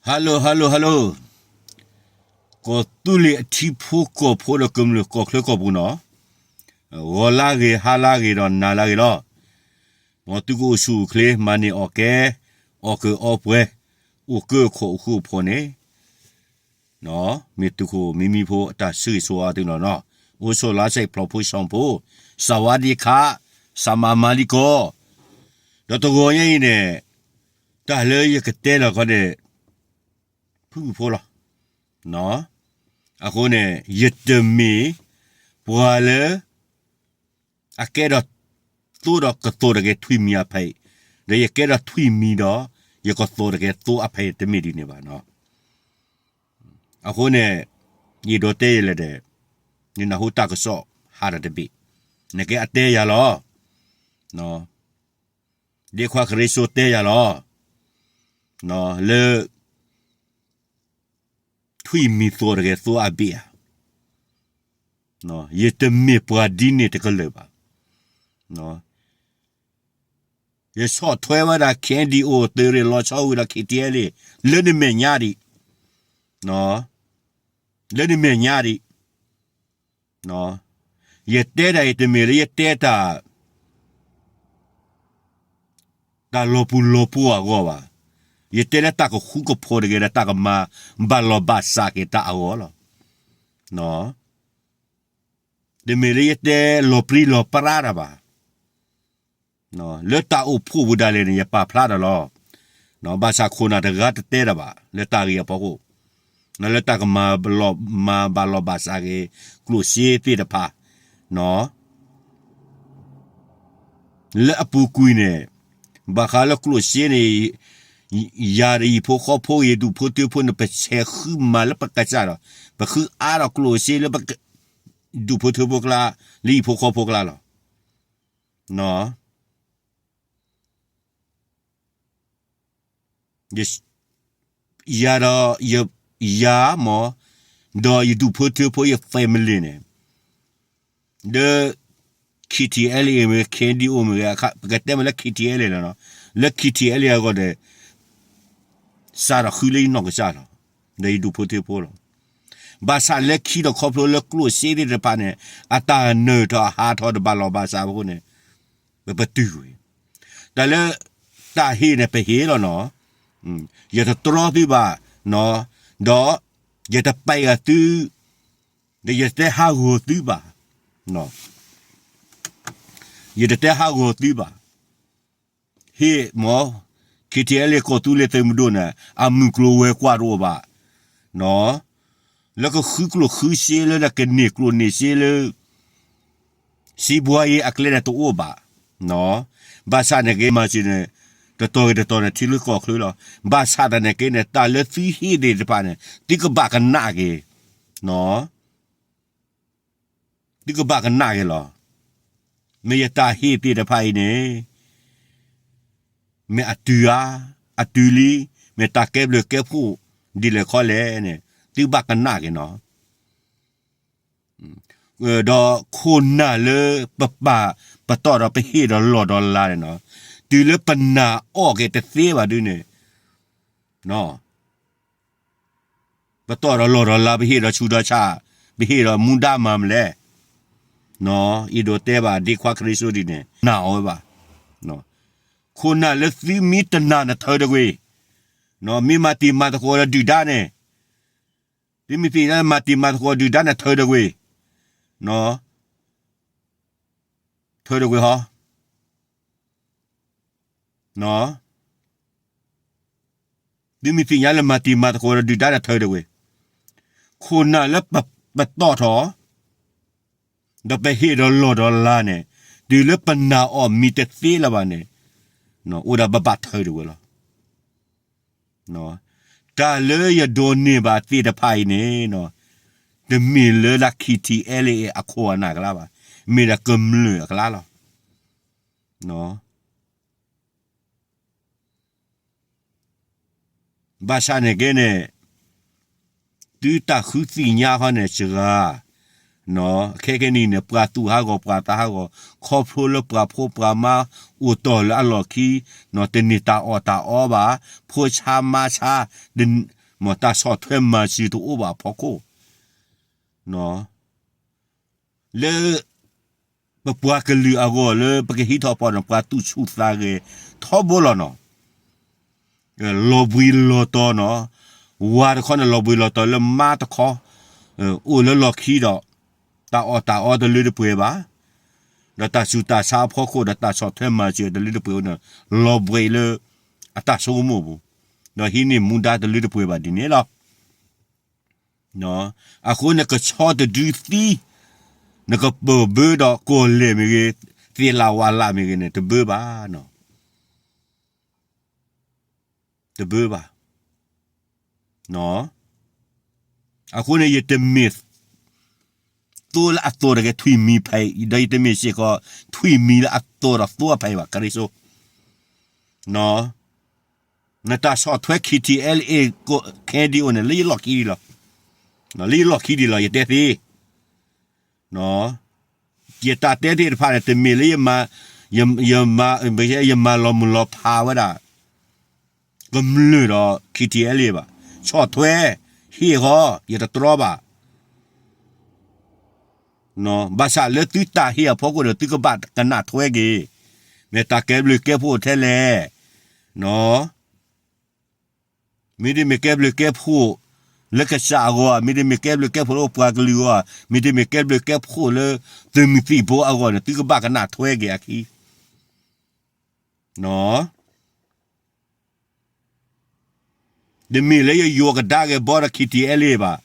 Hello hello hello, ကီၢ်သူလ့ၤအထံဖိကီၢ်ဖိဒီးကမျၢၢ်ကီၢ်ချၢကီၢ်ပူၤနီၤ, ဂီၤလၢဂ့ၤ ဟါလၢဂ့ၤဒီးနၤလၢဂ့ၤလီၤ. မ်သုကအိၣ်ဆူၣ်အိၣ်ချ့ မၤန့ၢ်အီၣ်ကဲ အီၣ်ကၢအီပှဲၤ အိၣ်ကၢခိၣ်အိၣ်ဃူအိၣ်ဖိးန့ၣ် မ့ၢ်သုးခိၣ်မံမံဖိအတၢ်ဆၢဂ့ၤဆၢဝါသုနီၤနီၤ, အိၣ်ဆိးလါစဲးဖျိးဖိဆၣ်ဖိ, စဝါဒံခး, စမၤမၤလံကီး, ဒီးတဂီၤညါအံၤန့ၣ် တၢ်လၢယကတဲလီၤခီန့ၣ် ဖုၣ်ဖုၣ်ဖိလီၤ. အဃိန့ၣ် ယတမ့ၢ်ပှၤလၢ အကဲဒီးသိဒီးကသိးတဂ့ၤထွံၣ်မံၤအဖံး, ဒီးယကဲဒီးထွံၣ်မံၤဒီး ယကသိးတဂ့ၤသိအဖံးတမ့ၢ်ဒ်န့ၣ်ဘၣ်နီၤ. အဃိန့ၣ် ယအဲၣ်ဒိးတဲယလဲၣ်ဒီး ယနၢ်ဟူတၢ်ကစီၣ်ဟးထီၣ်တဘ့ၣ်, နကဲအတဲယၤလီၤ. ဒ်ခွါခရံာ်စိတဲယၤလီၤ. လၢ ထွံၣ်မံၤသိးတဂ့ၤသိအဘ့ၣ်ဧါ. ယတမ့ၢ်ပှၤဒ်န့ၣ်တကလုာ်ဘၣ်. ယဆီၣ်ထွဲဝဲဒၣ် KNDO သုးရ့ၣ်လီၤဆီဝံၤဒီး KTLA လၢနမဲာ်ညါဒံး, လၢနမဲာ်ညါဒံး. ယတဲတၢ်အံၤတမ့ၢ်လၢယတဲတၢ် တၢ်လီၤပူၤလီၤပှီၢ်အဂီၢ်ဘၣ်. ယတဲလၢတၢ်ကဃူကဖိးတဂ့ၤဒီး တၢ်ကမၤဘၣ်လီၤဘၣ်စးက့ၤတၢ်အဂီၢ်လီၤ. တမ့ၢ်လၢယတဲလီၤပြံလီၤပြါတၢ်ဘၣ်. လၢတၢ်အိၣ်ဖှိၣ်ပူၤဒၣ်လဲာ်န့ၣ် ယပာ်ဖျါတၢ်လီၤ. ဘၣ်ဆၣ်ခိၣ်နၢ်တဂၤတတဲတၢ်ဘၣ် လၢတၢ်ဂ့ၢ်အဖီခိၣ်, လၢတၢ်ကမၤ မၤဘၣ်လီၤဘၣ်စးက့ၤ ကျိၣ်စ့သ့ၣ်တဖၣ် လၢအပူၤကွံာ်န့ၣ် ဘၣ်ဃးလၢကျိၣ်စ့န့ၣ် ယၤဒီးယဟံၣ်ဖိဃီဖိ ယဒူၣ်ဖိထၢဖိန့ၣ် ပဆဲးဃုမၤလၢပကစၢ်ဒီး ပဃုအါထီၣ်ကျိၣ်စ့လၢပဒူၣ်ဖိထၢဖိကျါ လၢဟံၣ်ဖိဃီဖိကျါလီၤ. ယၤဒီး ယၤမး ဒီးယဒူၣ်ဖိထၢဖိ ယ family န့ၣ် လၢ KTLA မ့ၢ်ဂ့ၤ KNDO မ့ၢ်ဂ့ၤ ပကတဲမ့ၢ်လၢ KTLA လီၤနီၤ, လၢ KTLA အဂီၢ်ဒီး စးထီၣ်ဃုလၢယနီၢ်ကစၢ်လီၤ, ဒီးယဒူၣ်ဖိထၢဖိလီၤ. ဘၣ်ဆၣ်လၢခံဒီးခီဖျိလၢကျိၣ်စ့သ့ၣ်တဖၣ်န့ၣ် အတၢ်နၢၤထီၣ်ဟးထီၣ်တဘၣ်လီၤဘၣ်စးအဃိန့ၣ် ပပတုာ်ကွံာ်, တၢ်လၢ တၢ်ဟ့ၣ်န့ၣ် ပဟ့ၣ်လီၤနီၤ, ယတတြီသုဘၣ်, ဒီး ယတပာ်ဂၤသု, ဒီးယတတဲဟးဂီၤသုဘၣ်, ယတတဲဟးဂီၤသုဘၣ်. ဟ့ၣ်မး KTLA ကီၢ်သူလ့ၤသုးမုၢ်ဒိၣ်န့ၣ် အမုၢ်ကျိၤဝဲၤကွာ်တအိၣ်ဘၣ်, လၢကဃုကျိၣ်ဃုစ့လၢ ကန့ၢ်ကျိၣ်န့ၢ်စ့လၢ စံးဘှါယ့အကျဲန့ၣ်တအိၣ်ဘၣ်. ဘၣ်ဆၣ်န့ၣ်က့မၤစၢၤန့ၣ် တတီၤဂ့ၤတတီၤန့ၣ် ထံချၢကီၢ်ချၢလီၤ. ဘၣ်ဆၣ်တၢ်န့ၣ်က့န့ၣ် တၢ်လၢသုဟ့ၣ်သ့ၣ်တဖၣ်န့ၣ် သုကဘၣ်ကနၣ်က့ၤ, သုကဘၣ်ကနၣ်က့ၤလီၤ. မ့ၢ်ယတၢ်ဟ့ၣ်သ့ၣ်တဖၣ်အံၤန့ၣ် မ့ၢ်အတုၤဧါ, အတုၤလံ, မ့ၢ်တၢ်ကဲဘျုးကဲဖှိၣ်ဒ်လဲၣ်ခီလဲၣ်န့ၣ် သုဘၣ်ကနၣ်က့ၤနီၤ. ဒီးခိၣ်နၢ်လၢပပာ်ပတီၢ်ဒီးပဟ့ၣ်ဒီးလီၢ်ဒီးလၤန့ၣ်နီၤ, တုၤလၢပနာ်အီၣ်က့ၤတသ့ဘၣ်ဒုန့ၣ် ပတီၢ်ဒီးလီၢ်ဒီးလၤ ပဟ့ၣ်ဒီးဆူးဒီးဆါ, ပဟ့ၣ်ဒီးမူဒါမၤမလဲၣ်. အံၤဒိးတဲဘၣ်ဒ့ခွါခရံာ်စိဒ်န့ၣ် နာ်အီၤဝဲဘၣ်. ခိၣ်နၢ်လၢသုမ့ၢ်တနာ်န့ၣ်ထၢတဂ့ၤ, မ့ၢ်မၤတံၤမၤသကိးဒီးဒုၣ်ဒါန့ၣ်, သုမ့ၢ်သ့ၣ်ညါလၢမၤတံၤမၤသကိးဒုၣ်ဒါန့ၣ်ထၢတဂ့ၤ, ထၢတဂ့ၤဟီ သုမ့ၢ်သ့ၣ်ညါလၢမၤတံၤမၤသကိးဒီးဒုၣ်ဒါန့ၣ်ထၢတဂ့ၤ. ခိၣ်နၢ်လၢပတီၢ်ထီၣ် ဒီးပဟ့ၣ်ဒီးလီၢ်ဒီးလၤန့ၣ်, တုၤလၢပနာ်အီၣ်မံၤတသ့လၢၤဘၣ်န့ၣ်, အိၣ်ဒၣ်ပဘၣ်ထၢတဂ့ၤလီၤ. တၢ်လၢယဒိးန့ၢ်ဘၣ်သ့ၣ်တဖၣ်အံၤန့ၣ်, တမ့ၢ်လၢဒၣ် KTLA အခိၣ်အနၢ်အကျါဘၣ်, မ့ၢ်ဒၣ်ကမျၢၢ်အကျါလီၤ. ဘၣ်ဆၣ်န့ၣ်က့န့ၣ်, သုတၢ်ဃုသ့ၣ်ညါခီန့ၣ် စှၤ, ခဲကနံၣ်န့ၣ် ပှၤသူၣ်ဟးဂီၤပှၤသးဟးဂီၤ, ခီဖျိလၢပှၤဖိပှၤမါအိၣ်တီၢ်လၢအလီၢ်ခံ, တန့ၢ်တၢ်အီၣ်တၢ်အီဘၣ်, ဖိဆါမါဆါ, တၢ်ဆီၣ်ထွဲမၤစၢၤတအိၣ်ဘၣ်အဖီခိၣ်, လၢ ပပှၤကလုာ်အဂီၢ်လၢပကဟံးထီၣ်ဖီၣ်န့ၣ် ပှၤသူၣ်ဆူၣ်သးဂဲၤထီဘိလီၤနီၤ. လီၤဘှံးလီၤတီၤနီၤ. ဝၤတခီန့ၣ်လီၤဘှံးလီၤတီၤလၢမါတခီ, အိၣ်လၢလီၢ်ခံဒီး တၢ်အီၣ်တၢ်အီတလၢတပှဲၤဘၣ်, ဒီးတၢ်ဆူးတၢ်ဆါအဖီခိၣ်ဒီးတၢ်ဆီၣ်ထွဲမၤစၢၤတလၢတပှဲၤန့ၣ် လီၤဘှံးလၢအတၢ်ဆိကမိၣ်ပူၤ, ဒီးဟံးန့ၢ်မူဒါတလၢတပှဲၤဘၣ်ဒ်န့ၣ်လီၤ. အဃိန့ၣ်ကဆီတဒုသံ, နကပၢၢ်ဘၢဒီးကီၢ်လဲၢ်မ့ၢ်ဂ့ၤ, သ့ၣ်လၣ်ဝၣ်လၣ်မ့ၢ်ဂ့ၤန့ၣ် တဘၢဘၣ်နီၤ. တဘၢဘၣ်. အဃိန့ၣ် ယတမ့ၢ် သိလၢအသိးတဂ့ၤ ထွံၣ်မံၤဖဲအံၤ, ဒီးယတမ့ၢ်စ့ၢ်ကီး ထွံၣ်မံၤလၢအသိးဒီးသိအဖဲအံၤဘၣ်, ခရံာ်စိ နတၢ်ဆီၣ်ထွဲ ခ့ထံအဲလ်အ့ ခ့ဒံၣ်အိၣ်န့ၣ် လၢယလီၢ်ခံဒံးလီၤ. လၢယလီၢ်ခံဒံးလီၤ ယတဲသ့. ယတၢ်တဲသ့ၣ်တဖၣ်န့ၣ် တမ့ၢ်လၢ ယမၤလီၤမုၢ်လီၤဖးဝဲဒၣ် ကမျၢၢ်ဒီး ခ့ထံအဲလ်အ့ဘၣ်. ဆီၣ်ထွဲ ဟ့ၣ်ဃီ ယတတြီဘၣ်. ဘၣ်ဆၣ်လၢသုတၢ်ဟ့ၣ်အဖီခိၣ်ဒီး သုကဘၣ်ကနၣ်ထွဲက့ၤ, မ့ၢ်တၢ်ကဲဘျုးကဲဖှိၣ်ထဲလဲၣ်. မ့တမ့ၢ်ကဲဘျုးကဲဖှိၣ်လၢကစၢ်အဂီၢ်, မ့တမ့ၢ်ကဲဘျုးကဲဖှိၣ်လၢပှၤကလုာ်အဂီၢ်, မ့တမ့ၢ်ကဲဘျုးကဲဖှိၣ်လၢသုးမုၢ်သံၣ်ဘိအဂီၢ်န့ၣ် သုကဘၣ်ကနၣ်ထွဲက့ၤအခံ. တမ့ၢ်လၢယယိၤကဒါက့ၤဘီဒီး ခ့ထံအဲလ်အ့ဘၣ်.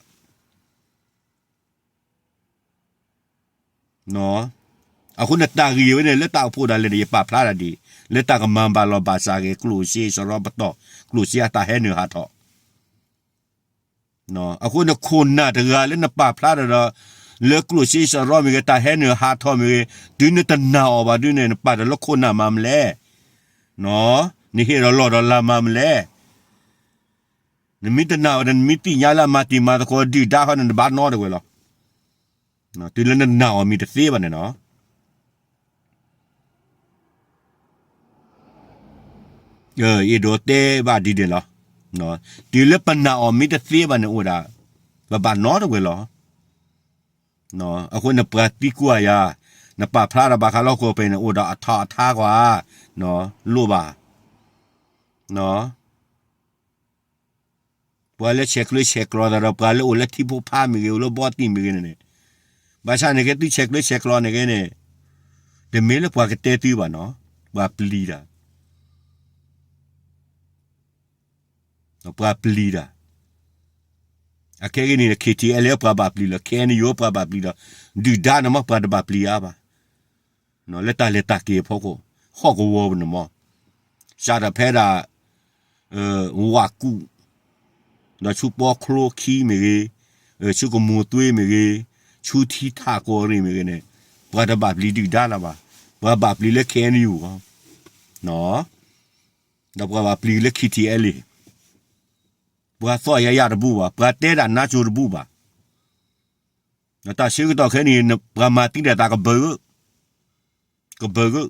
အဃိန့ၣ်တၢ်ဂ့ၢ်ဝဲန့ၣ် လၢတၢ်အိၣ်ဖှိၣ်ဒၣ်လဲာ်န့ၣ် ယပာ်ဖျါဒၣ်ဒ် လၢတၢ်ကမၤဘၣ်လီၤဘၣ်စးက့ၤ ကျိၣ်စ့စရီပတီၢ် ကျိၣ်စ့အတၢ်ဟဲနုာ်ဟးထီၣ်. အဃိန့ၣ်ခိၣ်နၢ်တဂၤလၢနပာ်ဖျါတၢ်ဒီး လၢကျိၣ်စ့စရီမ့ၢ်ဂ့ၤ တၢ်ဟဲနုာ်ဟးထီၣ်မ့ၢ်ဂ့ၤ တုၤနတနာ်အီၤဘၣ်ဒ်န့ၣ် နပာ်တၢ်လၢခိၣ်နၢ်မၤမနုၤလဲၣ်. နဟ့ၣ်ဒီးလီၢ်ဒီးလၤမၤမနုၤလဲၣ်. နမ့ၢ်တနာ်ဝဲဒီး နမ့ၢ်သ့ၣ်ညါလၢအမၤတံၤမၤသကိးဒုၣ်ဒါဃီန့ၣ် နဘၣ်နီတဝဲလီၤ. တုၤလၢနနာ်အီၤမ့ၢ်တသ့ဘၣ်န့ၣ်နီၤ. အဲၣ်ဒိးတဲဘၣ်ဒ်န့ၣ်လီၤ. တုၤလၢပနာ်အီၤမ့ၢ်တသ့ဘၣ်န့ၣ်အိၣ်ဒၣ် ပဘၣ်နီတဝဲလီၤ. အဃိန့ၣ်ပှၤသံကွၢ်ယၤ, နပာ်ဖျါဒီးဘၣ်ဃးလၢဟီၣ်ခိၣ်ဖဲန့ၣ် အိၣ်ဒီးအထီအထါကွၢ်, လိၣ်ဘၣ်. ပှၤလၢဆဲးကျၢဆဲးကျိးသးဒီး ပှၤလၢအိၣ်လၢထံဖိဖါမ့ၢ်ဂ့ၤ အိၣ်လၢဘီတံၢ်မ့ၢ်ဂ့ၤန့ၣ်, ဘၣ်ဆၣ်န့ၣ်က့ သုဆဲးကျၢဆဲးကျိးန့ၣ်က့န့ၣ်, တမ့ၢ်လၢပှၤကတဲသုဘၣ်နီၤ, ပှၤပျံၤတၢ် ပှၤပျံၤတၢ်. အခဲကနံၣ်န့ၣ် ခ့ထံအဲလ်အ့ ပှၤဘၣ်ပျံၤလီၤ, ခ့အ့အင်ယူ ပှၤဘၣ်ပျံၤလီၤ, ဒုၣ်ဒါန့ၣ်မ့ၢ်ပှၤတဘၣ်ပျံၤအါဘၣ်. လၢတၢ်လဲၤတၢ်က့ၤအဖီခိၣ်, ဟီၣ်ကဝီၤပူၤန့ၣ်မ့ၢ်, စးထီၣ်ဖဲဒၣ် ဝၣ်ကူၣ်, ဒီးဆူပီချိခံမ့ၢ်ဂ့ၤ, ဆူကမိၢ်သွ့မ့ၢ်ဂ့ၤ, ဆူထံထၣ်ကီၢ်ရ့ၣ်မ့ၢ်ဂ့ၤန့ၣ်, ပှၤတဘၣ်ပျံၤဒုၣ်ဒါလၢၤဘၣ်, ပှၤဘၣ်ပျံၤလၢ ခ့အင်ယူ ဒီးပှၤဘၣ်ပျံၤလၢ ခ့ထံအဲလ်အ့, ပှၤသီၣ်ယၤယၤတဘူၣ်ဘၣ်, ပှၤတဲဒၣ်နါစိၤတဘူၣ်ဘၣ်. တၢ်ဆၢကတီၢ်ခဲအံၤန့ၣ် ပှၤမၤသံတၢ်သးကဘၢဂၢၢ်, ကဘၢဂၢၢ်.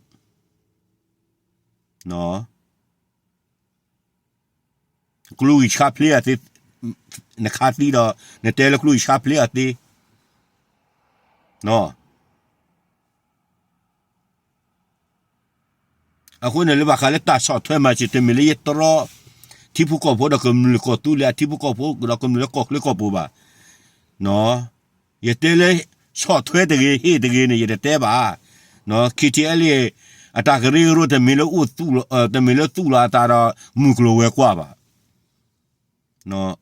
ကျိဂံၢ်ဆှါဖျ့အီၤသ့, နခါသံဒီး နတဲလၢကျိဂံၢ်ဆှါဖျ့အီၤသ့. အဃိန့ၣ်လၢဘၣ်ဃးလၢတၢ်ဆီၣ်ထွဲမၤစၢၤ တမ့ၢ်လၢယတြီ ထံဖိကီၢ်ဖိဒီးကမျၢၢ်ကီၢ်သူလ့ၤ အထံဖိကီၢ်ဖိဒီးကမျၢၢ်လၢကီၢ်ချၢကီၢ်ပူၤဘၣ်. ယတဲလၢ ဆီၣ်ထွဲတဂ့ၤ ဟ့ၣ်တဂ့ၤန့ၣ် ယတတဲဘၣ်. ခ့ထံအဲလ်အ့ အတၢ်ကရၢကရိတမ့ၢ်လၢအိၣ်သူၣ်လီၤ, တမ့ၢ်လၢသူၣ်လီၤအသးဒီး မုၢ်ကျိၤဝဲၤကွာ်ဘၣ်.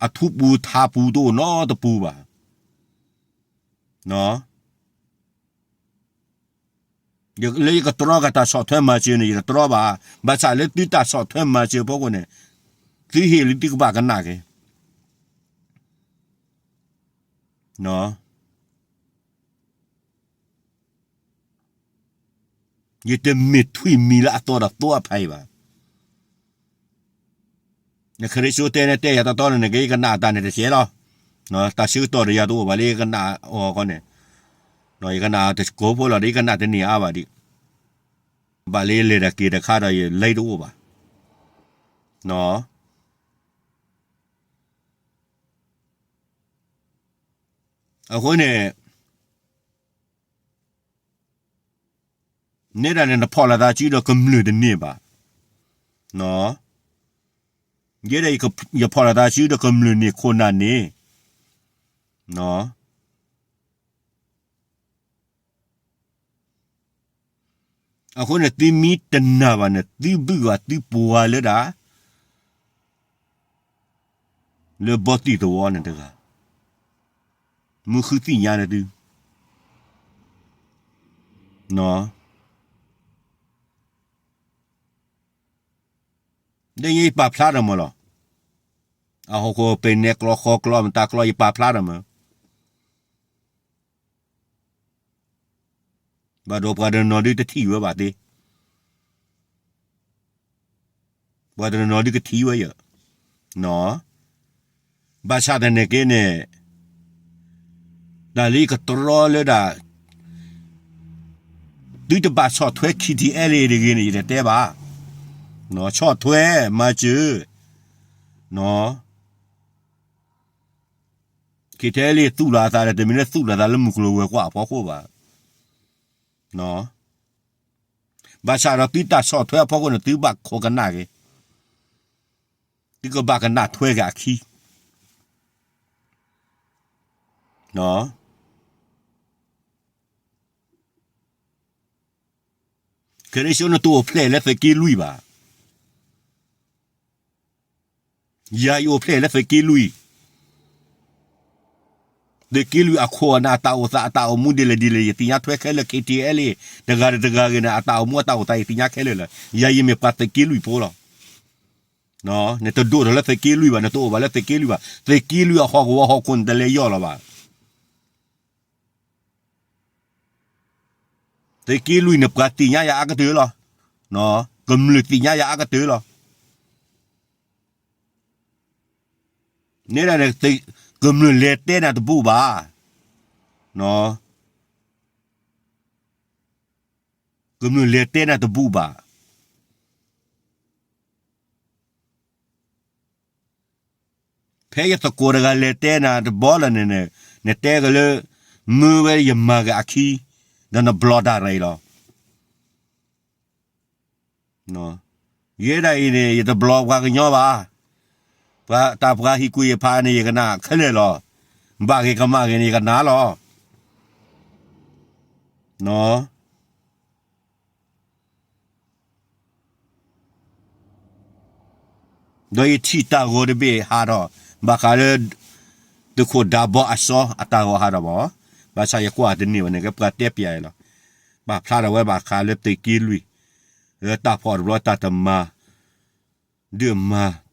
အထူပူၤထးပူၤတအိၣ်နီတပူၤဘၣ်. လၢယကတြီက့ၤတၢ်ဆီၣ်ထွဲမၤစၢၤန့ၣ် ယတတြီဘၣ်. ဘၣ်ဆၣ်လၢသုတၢ်ဆီၣ်ထွဲမၤစၢၤအဖီခိၣ်န့ၣ် သုဟ့ၣ်လၢသုကဘၣ်ကနၣ်က့ၤ. ယတမ့ၢ်ထွံၣ်မံၤလၢအသီဒီးသိအဖးအံၤဘၣ်. နခရံာ်စိတဲန့ၣ် တဲယၤတီတီန့ၣ် နက့ၤကနၣ်အတၢ်န့ၣ်တစဲးလီၤ. တၢ်ဆၢကတီၢ်ဒီးယၤတအိၣ်ဘၣ်လၢယကနၣ်အီၤခီန့ၣ်, ယကနၣ်တကိးဖိလီၤဒီး ယကနၣ်တန့ၢ်အါဘၣ်ဒံး, ဘၣ်လၢယလဲၤတၢ်က့ၤတခါဒီးယလဲၤတအိၣ်ဘၣ်. အဃိန့ၣ် နဲဒၣ်န့ၣ် နဖီၣ်လိာ်သးစုဒီးကမျၢၢ်တန့ၢ်ဘၣ်. ယဲဒၣ်ယဖီၣ်လိာ်သးစုဒီးကမျၢၢ်န့ၣ်ခိၣ်နၢ်န့ၣ် အဃိန့ၣ် သုမ့ၢ်တနာ်ဘၣ်န့ၣ် သုဘုၣ်ဘၣ်သုပှၤလၢဒၣ် လၢဘီသံၣ်သဝီန့ၣ်တဂၤ, မုၢ်ဃုသ့ၣ်ညါန့ၣ်သု, ဒ်ယပာ်ဖျါထီၣ်မးလီၤ. အဟီၣ်ခိၣ်ပဲၤနဲကျိဃီကျိမတၤကျိ ယပာ်ဖျါထီၣ်မး ဘၣ်ဒီးပှၤတနီၤဒုတထံၣ်ဝဲဘၣ်သ့, ပှၤတနီၤဒုကထံၣ်ဝဲယၤ, ဘၣ်ဆၣ်သနာ်က့န့ၣ် တၢ်လၢယကတြီလၢဒၣ် သုတဘၣ်ဆီၣ်ထွဲ KTLA တဂ့ၤန့ၣ် ယတတဲဘၣ်, ဆီၣ်ထွဲမၤစၢၤ, KTLA သူၣ်လီၤအသးဒီး တမ့ၢ်လၢသူၣ်လီၤအသးလၢမုၢ်ကျိၤဝဲၤကွာ်အဖီခိၣ်ဘၣ်. ဘၣ်ဆၣ်ဒီးသုတၢ်ဆီၣ်ထွဲအဖီခိၣ်န့ၣ် သုဘၣ်ခိးကနၣ်က့ၤ, သုကဘၣ်ကနၣ်ထွဲက့ၤအခံ, ခဲအံၤဆိနတအိၣ်ဖျဲၣ်လၢသုးက့လွံၢ်ဘၣ်. ယၤယအိၣ်ဖျဲၣ်လၢသုးက့လွံၢ်, သုးက့လွံၢ်အခိၣ်အနၢ် အတၢ်အိၣ်သးအတၢ်အိၣ်မူဒ်လဲၣ်ဒ်လဲၣ် ယသ့ၣ်ညါထွဲခဲလၢာ်, KTLA တဂၤဒီးတဂၤဂ့ၤန့ၣ် အတၢ်အိၣ်မူအတၢ်အိၣ်သး ယသ့ၣ်ညါခဲလၢာ်လီၤ. ယၤယမ့ၢ်ပှၤသုးက့လွံၢ်ဖိလီၤ. နတဒိၣ်ထီၣ်လၢသုးက့လွံၢ်ဘၣ်, နတအိၣ်ဘၣ်လၢသုးက့လွံၢ်ဘၣ်. သုးက့လွံၢ်အဟီၣ်ကဝီၤဟီၣ်ခိၣ်န့ၣ် တလဲၤယီၢ်လီၤဘၣ်. သုးက့လွံၢ်န့ၣ် ပှၤသ့ၣ်ညါယၤအါကတၢၢ်လီၤ. ကမျၢၢ်သ့ၣ်ညါယၤအါကတၢၢ်လီၤ. န့ၣ်ဒၣ်န့ၣ် ကမျၢၢ်လဲၤတဲနၤတဘူၣ်ဘၣ်. ကမျၢၢ်လဲၤတဲနၤတဘူၣ်ဘၣ်. ဖဲယသကိးတဂၤလဲၤတဲနၤတဘျီလၢ်န့ၣ်န့ၣ်, နတဲက့ၤလၢ မၢဝဲယမၤက့ၤအခံ, ဒီးနဘျီတၢ်ရ့လီၤ. ယဲဒၣ်အံၤန့ၣ် ယတဘျီပှၤကညီဘၣ်. ပှၤတၢ်ပှၤဟံၣ်ကူၣ်ယဖးန့ၣ် ယကနၣ်ခဲလၢာ်လီၤ. ဘၣ်ဂ့ၤကမၣ်ဂ့ၤန့ၣ် ယကနၣ်လီၤ. ဒီးယထံၣ်တၢ်ဂီၤတဘ့ၣ်ဟးထီၣ်, ဘၣ်ဃးလၢ သုးခိၣ်ဒးဘီအစီအတၢ်ဂီၤဟးထီၣ်ဘၣ်. ဘၣ်ဆၣ်ယကွၢ်တန့ၢ်ဘၣ်န့ၣ် ကဲပှၤတဲပျးအံၤလီၤ. ပာ်ဖျါထီၣ်ဝဲဘၣ်ဃးလၢသုးက့လွံၢ်, လၢတၢ်ဖီၣ်တဘျီတၢ်တမၤ ဒုးမၤ,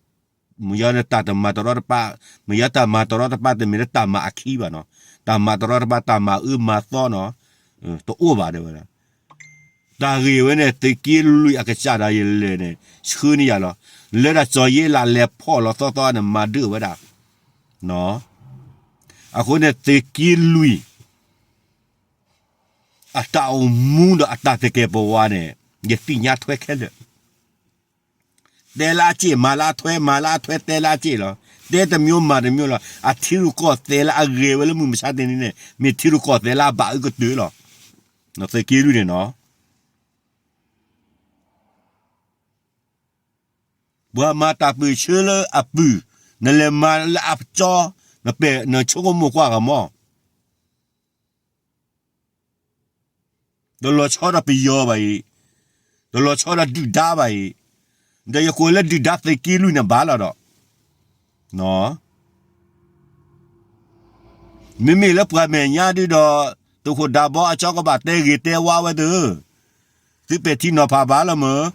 မ့ၢ်ယၤလၢတၢ်တမၤတရီတပါ, မ့ၢ်ယၤတၢ်မၤတရီတပါတမ့ၢ်လၢတၢ်မၤအခံဘၣ်နီၤ, တၢ်မၤတရီတပါ တၢ်မၤအၢမၤသီနီၤ, တအိၣ်ဘၣ်တဲဝဲဒၣ်. တၢ်ဂ့ၢ်ဝဲန့ၣ် သုးက့လွံၢ်အကစၢ်ဒၣ်ယလဲၣ်န့ၣ် ဆှၢန့ၢ်ယၤလီၤ. လၢတၢ်စီၤယ့လးလဲၤဖီၣ်လီၤသီသီန့ၣ် မၤဒၢၣ်ဝဲဒၣ်. အဃိန့ၣ်သုးက့လွံၢ် အတၢ်အိၣ်မူဒီးအတၢ်သကဲာ်ပဝးန့ၣ် ယသ့ၣ်ညါထွဲခဲလၢာ်. တဲလၢအစ့ၣ် မၤလၢအထွဲ, မၤလၢအထွဲ တဲလၢအစ့ၣ်လီၤ. တဲတမျိုးမၤတမျိုးလီၤ. အထံရူၢ်ကီၢ်သဲးလၢအဂဲၤဝဲလၢမုၢ်မဆါတနံၤန့ၣ် မ့ၢ်ထံရူၢ်ကီၢ်သဲးလၢအဘၣ်အၢကတၢၢ်လီၤ. သုးက့လွံၢ်န့ၣ်နီၤ ပှၤမၤတၢ်ပၢၢ်ဆၢလၢအပုၢ်, နလဲၤမၤလၢအကၠီ, နပဲာ်နဆိကမိၣ်ကွၢ်ဂ့ၤမး. တလီၤဆီဒီးပယီၤဘၣ်အံၤ, တလီၤဆီဒီးဒုၣ်ဒါဘၣ်အံၤ, ဒီးယကိးလၢဒုၣ်ဒါသုးက့လွံၢ်န့ၣ်ဘၣ်လီၤဒီး မ့မ့ၢ်လၢပှၤမဲာ်ညါဒုဒီး သုးခိၣ်ဒးဘီအကၠီကဘၣ်တဲဂ့ၤတဲဝါဝဲသု, သုပဲာ်ထံနီၤဖးဘၣ်လီၤမၢ်.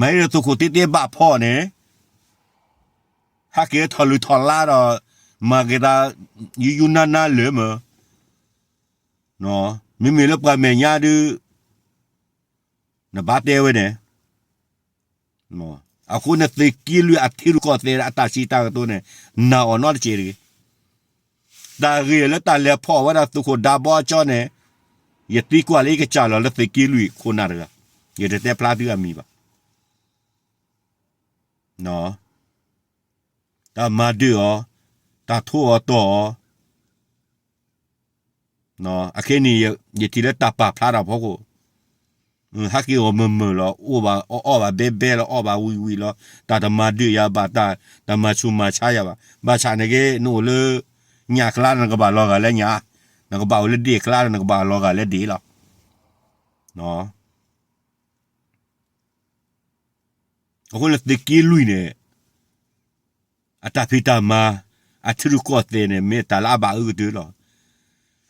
မ့ၢ်ဒီးသုးခိၣ်သ့သ့ဘၣ်ဖီၣ်န့ၣ် ဟဲက့ၤထီၣ်လုၢ်ထီၣ်လါဒီး မၤက့ၤသး ယူယူနါနါလၢာ်မၢ်. မ့မ့ၢ်လၢပှၤမဲာ်ညါဒု နဘၣ်တဲဝဲန့ၣ်, အဃိန့ၣ်သုးက့လွံၢ်အထံရူၢ်ကီၢ်သဲးအတၢ်စံးတၢ်ကတိၤန့ၣ် နာ်အီၤနီတစဲးတဂ့ၤ. တၢ်ဂ့ၢ်လၢတၢ်လဲၤဖီၣ်ဝဲဒၣ်သုးခိၣ်ဒါဘီအကၠီန့ၣ်, ယသံကွၢ်လၢယကစၢ်လီၤလၢသုးက့လွံၢ်ခိၣ်နၢ်တဂၤ, ယတတဲဖျါသုအမံၤဘၣ်. တၢ်မၤဒုးအီၤ, တၢ်ထိၣ်အီၤတီၢ်အီၤ, အခဲန့ၣ် ယထံၣ်လၢတၢ်ပာ်ဖျါတၢ်ဖီခိၣ်, ဟးက့ၤအီၣ်မုာ်မုာ်လီၤ, အီၣ်ဘၣ်အီၣ်ဘၣ်ဘဲဘဲလီၤ, အီၣ်ဘၣ်ဝံၤဝံၤလီၤ, တၢ်တမၤဒုးယၤဘၣ်, တၢ်တမၤဆူးမၤဆါယၤဘၣ်. ဘၣ်ဆၣ်န့ၣ်က့ နအိၣ်လၢ ညၣ်အကျါ နကဘၣ်လီၤဂာ်လၢညၣ်, နကဘၣ်အိၣ်လၢဒ့ၣ်အကျါ နကဘၣ်လီၤဂာ်လၢဒ့ၣ်လီၤ. အဃိန့ၣ် သုးက့လွံၢ်န့ၣ် အတၢ်ဖံးတၢ်မၤ အထံရူၢ်ကီၢ်သဲးန့ၣ် မ့ၢ်တၢ်လၢအဘၣ်အၢကတၢၢ်လီၤ.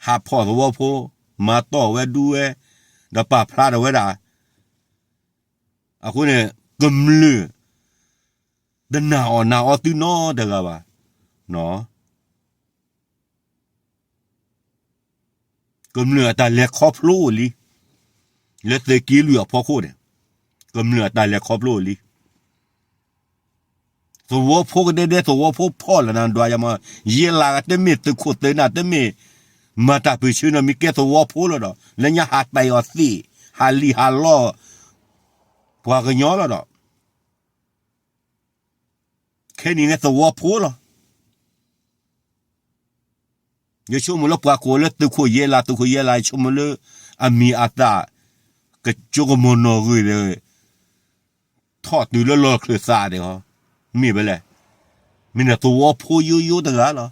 ဟးဖီၣ်သဝီဖိ, မၤတီၢ်ဝဲဒူဝဲ, ဒီးပာ်ဖျါထီၣ်ဝဲဒၣ်. အဃိန့ၣ် ကမျၢၢ် တနာ်အီၣ်နာ်အီသုနီတဂၤဘၣ်. ကမျၢၢ်အတၢ်လဲၤခီဖျိအိၣ်လံ, လၢသုးက့လွံၢ်အဖီခိၣ်န့ၣ်, ကမျၢၢ်အတၢ်လဲၤခီဖျိအိၣ်လံ. သဝီဖိကဒဲဒဲ သဝီဖိဖီၣ်လီၤနၤဒွးယၤမး, ယဲလးတမ့ၢ်သုးခိၣ်သုးနၢ် တမ့ၢ်မၤတၢ်ပၢၢ်ဆၢနီတမံၤ ကဲသဝီဖိလီၤဒီး လၢညါဟးတဲာ်အီၤသ့ၣ်, ဟးလံၣ်ဟးလီၢ် ပှၤကညီလီၤဒီး ခဲနံၤန့ၣ်သဝီဖိလီၤ. ယဆိကမိၣ်လၢပှၤကိးလၢသုးခိၣ်ယဲလး သုးခိၣ်ယဲလး ယဆိကမိၣ်လၢအမံၤအသၣ် ကကၠိကမီၤနီၢ်ဂ့ၤဒီး ထီၣ်တုၤလၢလီၢ်ချၢၣ်သးဒံးဟီ, မ့ၢ်ဖဲလဲၣ်, မ့ၢ်န့ၣ်သဝီဖိယိယိတဂၤလီၤ.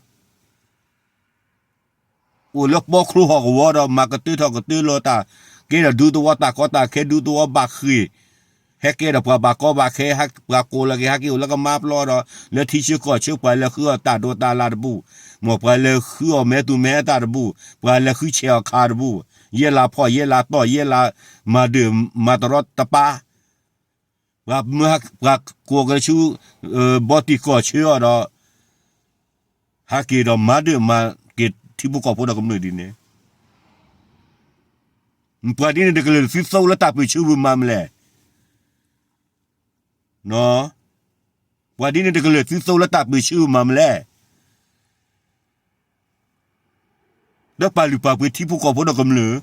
အိၣ်လၢပီချိဟီၣ်ကဝီၤဒီး မၤကတၢၢ်ထီၣ်ကတၢၢ်လီၤတၢ်, ကဲဒီးဒူသဝီတၢ်ကီတၢ်ခဲ ဒူသဝီဘၣ်ဃ့ၢ်, ဟဲကဲဒီးပှၤဘၣ်ကီဘၣ်ခဲ, ပှၤကိးလီၤက့ၤ ဟဲက့ၤအိၣ်လၢကမါပျီဒီး လၢထံဆၢကီၢ်ဆၢ ပှၤလဲၤဃုအီၣ်တၢ်ဒိးတၢ်လၣ်တဘူၣ်, မ်ပှၤလဲၤဃုအီၣ်မဲာ်သူၣ်မဲာ်သၣ်တဘူၣ်, ပှၤလဲၤဃုဆဲးအီၣ်ခးတဘူၣ်, ယဲလးဖီၣ်ယဲလးတီၢ် ယဲလးမၤဒၢၣ်မၤတရီတပါ ပှၤမၢ ပှၤကိးက့ၤဆူ ဘီတံၢ်ကီၢ်ဆၢအီၤဒီး ဟဲက့ၤဒီးမၤဒၢၣ်မၤက့ၤထံဖိကီၢ်ဖိဒီးကမျၢၢ်ဒ်န့ၣ်, ပှၤဒ်န့ၣ်တကလုာ်သုသိလၢတၢ်ပၢၢ်ဆၢပူၤမၤမလဲၣ်. ပှၤဒ်န့ၣ်တကလုာ်သုသိလၢတၢ်ပၢၢ်ဆၢပူၤမၤမလဲၣ်. ဒီးပာ်လုၢ်ပာ်ပှ့ၤထံဖိကီၢ်ဖိဒီးကမျၢၢ်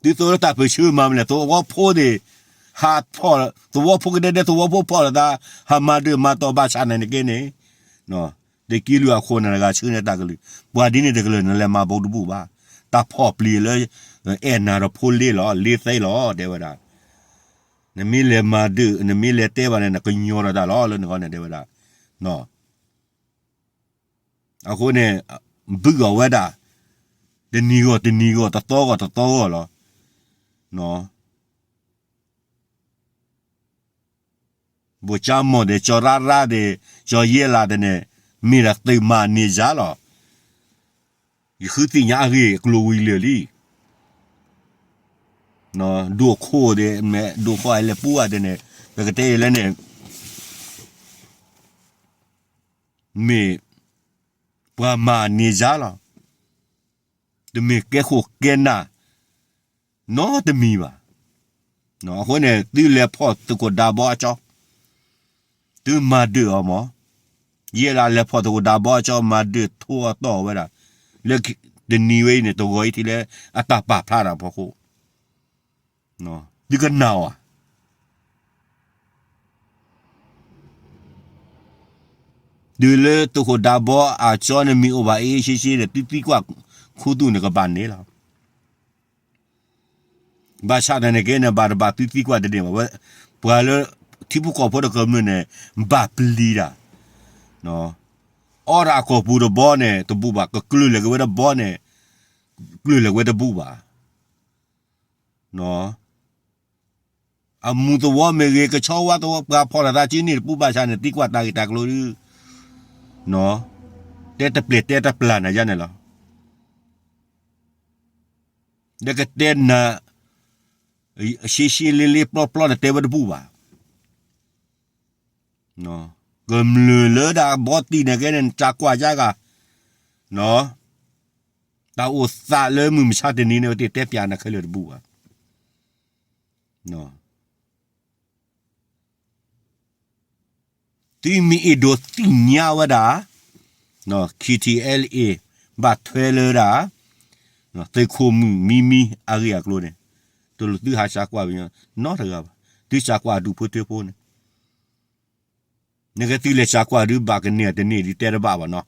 သုသိလၢတၢ်ပၢၢ်ဆၢမၤမလဲၣ်, သဝီဖိန့ၣ် ဟးဖီၣ်, သဝီဖိကဒဲဒဲ သဝီဖိဖီၣ်လိာ်သး, ဟးမၤဒၢၣ်မၤတီၢ်ဘၣ်ဆၣ်န့ၣ်တက့ၢ်န့ၣ်, သုးက့လွံၢ်အခိၣ်နၢ်တဂၤဆှၢန့ၢ်တၢ်ကလုၢ်, ပှၤဒ်န့ၣ်တကလုာ်နလဲၤမၤဘူးတဘူၣ်ဘၣ်. တၢ်ဖီၣ်ပျံၤလၢ အဲၣ်နၤဒီးဖိလ့လီၤ, လ့သ့လီၤ တဲဝဲဒၣ်. နမ့ၢ်လဲၤမၤဒၢၣ် နမ့ၢ်လဲၤတဲဘၣ်န့ၣ် နကညီၤဒီးတၢ်လီၤလၢနဂီၢ်န့ၣ် တဲဝဲဒၣ်. အဃိန့ၣ် ဘုၣ်အီၤဝဲဒၣ် တနံၤဂီၢ်တနံၤဂီၢ် တသီဂီၢ်တသီဂီၢ်လီၤ. ဘိၣ်ကၠါမီၢ်ဒီး ကၠီၤရၣ်ရၣ်ဒီး ကၠီၤယဲလးဒီးန့ၣ် မ့ၢ်ဒၣ်သုးမၤန့ၢ်ယၤလီၤ. ယဃုသ့ၣ်ညါအဂ့ၢ်အကျိၤဝံၤလၢာ်လံ. ဒိၣ်ခိၣ်ဒီး ဒိၣ်ခိၣ်အလဲၤပူၤအီၤဒီးန့ၣ် ပကတဲအံၤလၢန့ၣ် မ့ၢ်ပှၤမၤန့ၢ်ယၤလီၤ. တမ့ၢ်ကဲခိၣ်ကဲနၢ် နီတမံၤဘၣ်. အဃိန့ၣ် သုလဲၤဖီၣ်သုးခိၣ်ဒါဘီအကၠီ, သုမၤဒၢၣ်အီၤမး, ယဲလၢလဲၤဖီၣ်သုးခိၣ်ဒါဘီအကၠီ မၤဒၢၣ်ထိၣ်အီၣ်တီၢ်အီၤဝဲဒၣ်, လၢတနံၤဝဲအံၤန့ၣ် တဂီၤအံၤထံးလၢအတၢ်ပာ်ဖျါတၢ်ဖီခိၣ် သုကနၣ်အီၤဧါ. တုၤလၢသုးခိၣ်ဒါဘီအကၠီန့ၣ် မ့ၢ်အိၣ်ဘၣ်အ့ၣ်အ့ၣ်ဆ့ဆ့ဒီး သုသံကွၢ်ခူသူၣ်န့ၣ်ကဘၣ်န့ၣ်လီၤ. ဘၣ်ဆၣ်သနာ်က့န့ၣ် ဘၣ်တဘၣ်သုသံကွၢ်တန့ၢ်ဘၣ်ဝဲ, ပှၤလၢထံဖိကီၢ်ဖိဒီးကမျၢၢ်န့ၣ် ဘၣ်ပျံၤတၢ်, အီၣ်တၢ်အကီၢ်ပူၤတဘီန့ၣ် တဘူၣ်ဘၣ်, ကကျၢၢ်လဲၤက့ၤဝဲတဘီန့ၣ် ကျၢၢ်လဲၤဝဲတဘူၣ်ဘၣ်. အမူးသဝီမ့ၢ်ဂ့ၤ, ကဆီဝါသဝီ, ပှၤဖီၣ်လိာ်သးစုန့ၣ်တပူၤဘၣ်ဆၣ်န့ၣ် သံကွၢ်တၢ်ဂ့ၢ်တၢ်ကျိၤဒုး, တဲတပျဲၢ်တဲတပျၢ်နၤယါန့ၣ်လီၤ. ဒီးကတဲနၤ ရှဲရှဲလ့လ့ပျီပျီန့ၣ် တဲဝဲတဘူၣ်ဘၣ်. ကမျၢၢ်လၢဒၣ်ဘီတံၢ်န့ၣ်ကဲန့ၣ် နတၢ်ကွၢ်ယါဂၤ, တၢ်အိၣ်သးလၢမုၢ်မဆါတနံၤန့ၣ် ဝဲသ့ၣ်တဲပျးနၤခဲလၢာ်တဘူၣ်ဘၣ်. သုမ့ၢ်အဲၣ်ဒိးသ့ၣ်ညါဝဲဒၣ် KTLA ဘၣ်ထွဲလၢဒၣ် သုးခိၣ်မုၣ်မံမံအဂ့ၢ်အကျိၤန့ၣ် တလိၣ်သုဟးစးကွၢ်ပညီနီတဂၤဘၣ်. သုစးကွၢ်အဒူၣ်ဖိထၢဖိန့ၣ် နကသုလဲၤစးကွၢ်ဒုးဘၣ်ကန့ၢ်တန့ၢ်ဒုးတဲတဘၣ်ဘၣ်နီၤ.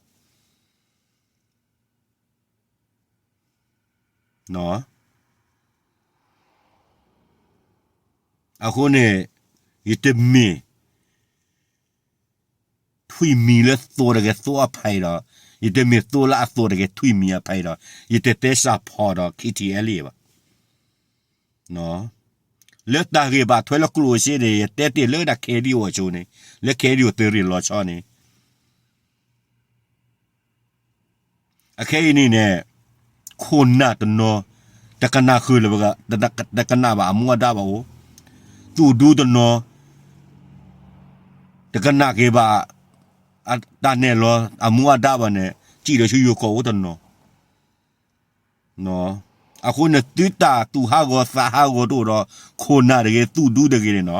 အဃိန့ၣ် ယတမ့ၢ် ထွံၣ်မံၤလၢသိတဂ့ၤသိအဖးအံၤဒီး, ယတမ့ၢ်သိလၢအသိတဂ့ၤထွံၣ်မံၤအဖးအံၤဒီး, ယတတဲစးဖီၣ်ဒီး KTLA ဘၣ်. လၢတၢ်ဂ့ၢ်ဘၣ်ထွဲလၢကျိၣ်စ့န့ၣ် ယတဲတ့ၢ်လၢဒၣ် KNDO အစိၤန့ၣ်, လၢ KNDO သုးရ့ၣ်လီၤဆီန့ၣ် အခဲအံၤန့ၣ်န့ၣ် ခိၣ်နၢ်တနီၤ တကနၣ်ဃုာ်လၢၤ တကနၣ်ဘၣ်အမူအဒါဘၣ်အိၣ်, သူၣ်ဒူတနီၤ တကနၣ်က့ၤဘၣ် တၢ်နဲၣ်လီၤအမူအဒါဘၣ်န့ၣ် စံၣ်ဒီးဆူယိၤကီၢ်အိၣ်တနီၤ. အဃိန့ၣ် သုတၢ်သူၣ်ဟးဂီၤသးဟးဂီၤတအိၣ်ဒီး ခိၣ်နၢ်တဂ့ၤ သူၣ်ဒူတဂ့ၤန့ၣ်နီၤ,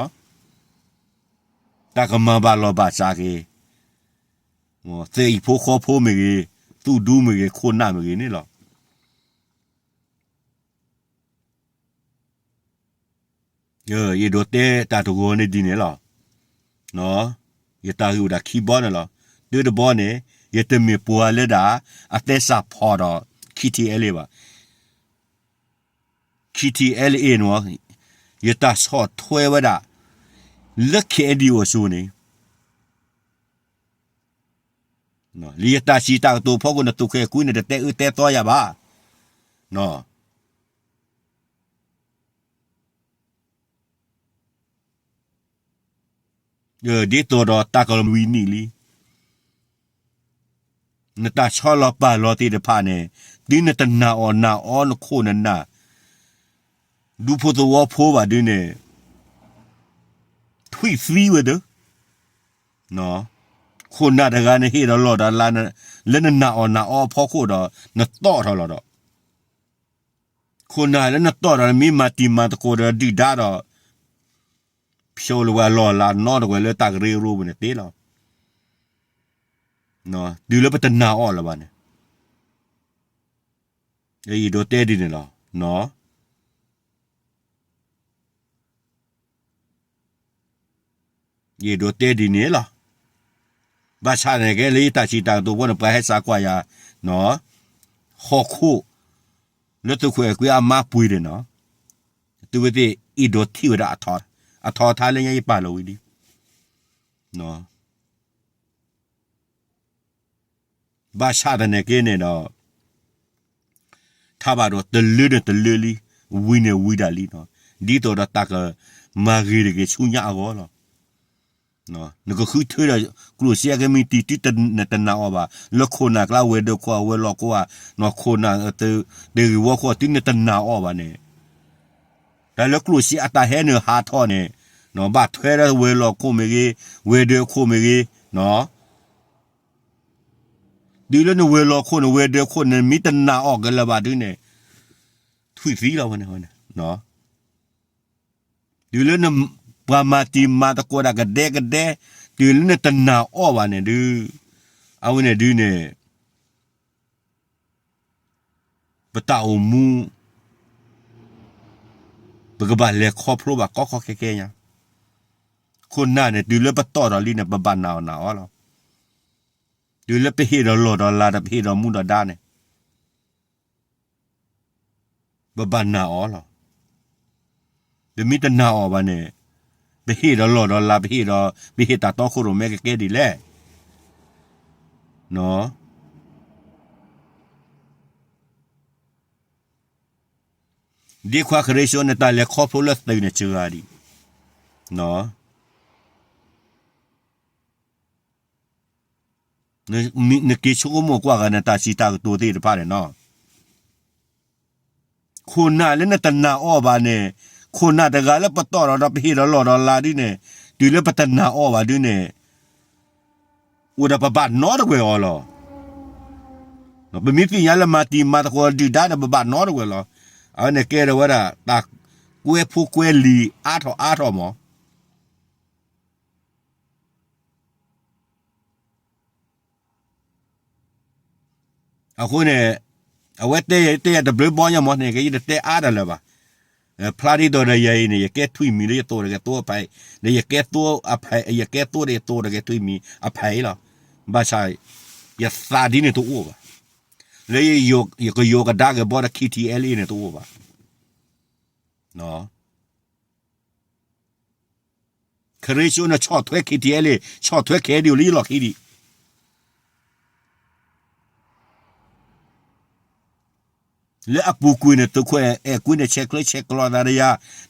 တၢ်ကမၤဘၣ်လီၤဘၣ်စးက့ၤ သ့ၣ်အံၤဖိဃီဖိမ့ၢ်ဂ့ၤ, သူၣ်ဒူမ့ၢ်ဂ့ၤ, ခိၣ်နၢ်မ့ၢ်ဂ့ၤန့ၣ်လီၤ. ယအဲၣ်ဒိးတဲတၢ်တဂီၤန့ၣ်ဒ်န့ၣ်လီၤ. ယတၢ်ဂ့ၢ်အိၣ်ဒၣ်ခံဘီန့ၣ်လီၤ. တၢတဘီန့ၣ် ယတမ့ၢ်ပှၤလၢဒၣ် အသဲစးဖီၣ်ဒီး KTLA ဘၣ်. KTLA န့ၣ် ယတၢ်ဆီၣ်ထွဲဝဲဒၣ် လၢ KNDO အစိၤန့ၣ် လၢယတၢ်စံးတၢ်ကတိၤဖီခိၣ်န့ၣ် သုးခိၣ်အဲၣ်ကွံန့ၣ် တတဲအၢတဲသီယၤဘၣ်. ဒ်သိးဒီးတၢ်ကလီၤဝံၤနံၣ်လံ နတၢ်ဆီလီၤပာ်လီၤသ့ၣ်တဖၣ်န့ၣ် တုၤနတနာ်အီၣ်နာ်အီနခိၣ်နနၢ် ဒူဖိသဝီဖိဘၣ်ဒုန့ၣ် ထွံၣ်သံဝဲသၢ ခိၣ်နၢ်တဂၤန့ၣ်ဟ့ၣ်ဒီးလီၢ်ဒီးလၤ လၢနနာ်အီၣ်နာ်အီအဖီခိၣ်ဒီး နတီၣ်ထီၣ်လီၤဒီး ခိၣ်နၢ်လၢနတီၣ်ဒီးနမ့ၢ်မၤတံၤမၤသကိးဒီးဒုၣ်ဒါဒီး ဖျိလၢပှၤလီၢ်လၤနီတဝဲလၢတၢ်ကရၢကရိပူၤန့ၣ်သ့လီၤ. တုၤလၢပတနာ်အီၣ်လၢၤဘၣ်န့ၣ် ယအဲၣ်ဒိးတဲဒ်န့ၣ်လီၤ. ယအဲၣ်ဒိးတဲဒ်န့ၣ်လီၤ. ဘၣ်ဆၣ်န့ၣ်ကဲလၢယတၢ်စံးတၢ်ကတိၤဖိန့ၣ် ပှၤဟဲစးကွၢ်ယၤ ဟီၣ်ခိၣ် လၢသုးခိၣ်အဲၣ်ကွံအမါပှ့ၤန့ၣ်နီၤ, သုဝဲသ့ၣ်အဲၣ်ဒိးထံၣ်ဝဲဒၣ်အထီ, အထီအထါလၢညါယပာ်လီၤဝံၤလံ. ဘၣ်ဆၣ်သနာ်က့န့ၣ်ဒီး ထါဘၣ်ဒီးတလၢန့ၣ်တလၢလံ, ဝံၤန့ၣ်ဝံၤဒၣ်လံနီၤ, ဒ်သိးဒီးတၢ်ကမၤဂ့ၤတဂ့ၤဆူညါအဂီၢ်လီၤ. နကဃုထၢဒီးကျိၣ်စ့အကမံးတံာ်တုၤနတနာ်အီၣ်ဘၣ်, လၢခိၣ်နၢ်ကျါဝဲၤဒၢးခိၣ်ဧါ ဝဲၤလီၢ်ခိၣ်ဧါ, ခိၣ်နၢ်တဂ့ၤဝီခိၣ် တုၤနတနာ်အီၣ်ဘၣ်န့ၣ်, တၢ်လၢကျိၣ်စ့အတၢ်ဟဲနုာ်ဟးထီၣ်န့ၣ်, ဘၣ်ထွဲဒီးဝဲၤလီၢ်ခိၣ်မ့ၢ်ဂ့ၤ, ဝဲၤဒၢးခိၣ်မ့ၢ်ဂ့ၤ, တုၤလၢနဝဲၤလီၢ်ခိၣ်န့ၣ် ဝဲၤဒၢးခိၣ်န့ၣ် မ့ၢ်တနာ်အီၣ်က့ၤလၢၤဘၣ်ဒုန့ၣ်, ထွံၣ်သံလီၤဝဲန့ၣ်, တုၤလၢနပှၤမၤတံၤမၤသကိးဒၣ်ကဒဲကဒဲ, တုၤလၢနတနာ်အီၣ်ဘၣ်န့ၣ်ဒု, အဝဲန့ၣ်ဒုန့ၣ် ပတၢ်အိၣ်မူ ပကဘၣ်လဲၤခီဖျိဘၣ်ကီကီခဲခဲညါ, ခိၣ်နၢ်န့ၣ် တုၤလၢပတီၣ်ထီၣ်လံန့ၣ် ပဘၣ်နာ်အီၣ်နာ်အီလီၤ. တုၤလၢပဟ့ၣ်ဒီးလီၢ်ဒီးလၤဒီး ပဟ့ၣ်ဒီးမူဒီးဒါန့ၣ် ပဘၣ်နာ်အီၤလီၤ. ပမ့ၢ်တနာ်အီၤဘၣ်န့ၣ်, ပဟ့ၣ်ဒီးလီၢ်ဒီးလၤ ပဟ့ၣ်ဒီး ပဟ့ၣ်တၢ်တီခိၣ်ရိၣ်မဲကကဲဒ်လဲၣ်. ဒ်ခွါခရံာ်စိန့ၣ် တၢ်လဲၤခီဖျိလၢသုးန့ၣ်စှၤဒံး နက့ၤဆိကမိၣ်ကွၢ်ဂၤန့ၣ် တၢ်စံးတၢ်ကတိၤသ့ၣ်တဖၣ်န့ၣ်နီၤ. ခိၣ်နၢ်လၢနတနာ်အီၤဘၣ်န့ၣ်, ခိၣ်နၢ်တဂၤလၢပတီၢ်ဒီး ဒီးပဟ့ၣ်ဒီးလီၢ်ဒီးလၤဒုန့ၣ်, တုၤလၢပတနာ်အီၤဘၣ်ဒုန့ၣ်, အိၣ်ဒီးပဘၣ်နီတဝဲၢ်အီၤလီၤ. ပမ့ၢ်သ့ၣ်ညါလၢမၤတံၤမၤသကိးဒုၣ်ဒါန့ၣ် ပဘၣ်နီတဝဲၢ်လီၤ. အဝဲန့ၣ်ကဲထီၣ်ဝဲဒၣ် တၢ်ကွဲဖိကွဲလံၤအါထီၣ်အါထီၣ်မး. အဃိန့ၣ် အဝဲတဲယၤတဲယၤတဘျုးဘီညါမးန့ၣ် ကယတတဲအါတၢ်လၢၤဘၣ်. ဖျါဒ်သိးဒီးယၤအံၤန့ၣ် ယကဲထွံၣ်မံၤလၢယသိၣ်တဂဲၤသိအဖးအံၤ, ဒီးယကဲသိအဖး, ယကဲသိဒီးယသိၣ်တဂဲၤထွံၣ်မံၤအဖးအံၤလီၤ. ဘၣ်ဆၣ် ယသးဒ်န့ၣ်တအိၣ်ဘၣ်. လၢယကယီၤကဒါက့ၤဘီဒီး KTLA န့ၣ်တအိၣ်ဘၣ်. ခရံာ်စိန့ၣ်ဆီၣ်ထွဲ KTLA, ဆီၣ်ထွဲ KNDO လၢယလီၢ်ခံဒံး. လၢအပူၤကွံာ်န့ၣ် သုးခိၣ်အဲၣ်ကွံန့ၣ် ဆဲးကျၢဆဲးကျိးသးဒီးယ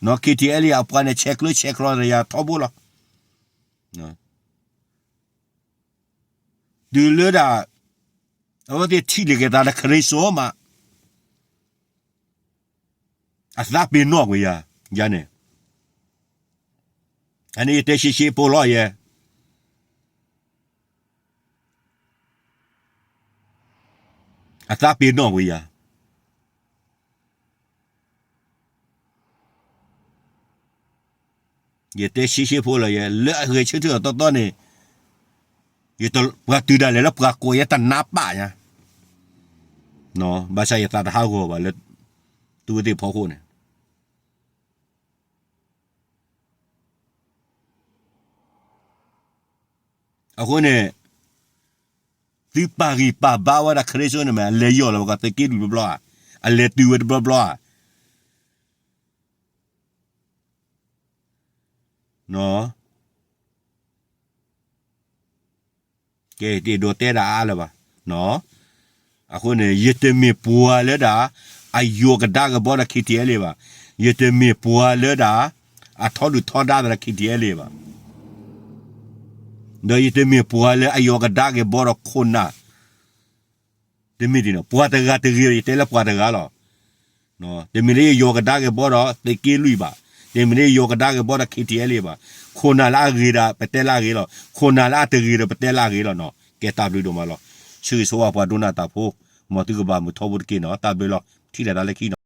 ၤ, KTLA အပှၤန့ၣ် ဆဲးကျၢဆဲးကျိးသးဒီးယၤထီဘိလီၤ. တုၤလၢဒၣ် အဝဲသ့ၣ်ထံၣ်လိာ်က့ၤသးဒီးခရံာ်စိမး အသးပ့ၤနီၣ်ကွံာ်ယၤ, ယၤန့ၣ်, အန့ၣ်ယတဲရှဲရှဲဖိလီၤယဲ, အသးပ့ၤနီၣ်ကွံာ်ယၤ, ယတဲရှဲရှဲဖိလီၤယဲ, လၢအဂဲၤဆၢထၢၣ်အသီသီန့ၣ်, ပှၤတုၤဒၣ်လဲာ်လၢပှၤကိးယဲတနါပာ်ညါ, ဘၣ်ဆၣ်ယသးတဟးဂီၤဘၣ်လၢ သုဝဲသ့ၣ်ဖီခိၣ်န့ၣ် အဃိန့ၣ်, သုပာ်ဂံၢ်ပာ်ဘါဝဲဒၣ်ခရံာ်စိန့ၣ်မး အလဲၤယီၢ်လီၤဝဲကီးသုးက့လွံၢ်တဘျီဘျီဧါ, အလဲၤတုၤဝဲတဘျီဘျီဧါ, ကဲ, တဒိးတဲဒၣ်အါလၢၤဘၣ်. အဃိန့ၣ် ယတမ့ၢ်ပှၤလၢဒၣ် အယီၤကဒါက့ၤဘီဒီး KTLA ဘၣ်. ယတမ့ၢ်ပှၤလၢဒၣ် အထီဒုၣ်ထီဒါသးဒီး KTLA ဘၣ်. ဒီးယတမ့ၢ်ပှၤလၢအယီၤကဒါက့ၤဘီဒီးခိၣ်နၢ် တမ့ၢ်ဒ်န့ၣ် ပှၤတဂၤတဂ့ၤဒီး ယတဲလၢပှၤတဂၤလီၤ. တမ့ၢ်လၢယယီၤကဒါက့ၤဘီဒီးသုးက့လွံၢ်ဘၣ်. တမ့ၢ်လၢယယီၤကဒါက့ၤဘီဒီး KTLA ဘၣ်. ခိၣ်နၢ်လၢအဂ့ၤဒီး ပတဲလၢအဂ့ၤလီၤ. ခိၣ်နၢ်လၢအတဂ့ၤဒီး ပတဲလၢအဂ့ၤလီၤနီၤ. ကဲတၢ်ဘျုးဒိၣ်မးလီၤ. ဆၢဂ့ၤဆၢဝါပှၤဒိကနၣ်တၢ်ဖိ, မ်သုကဘၣ်မုာ်ထီဘိတက့ၢ်နီၤ. တၢ်ဘျုးလီၤ. ထံၣ်လိာ်သးလၢခံနီၤ.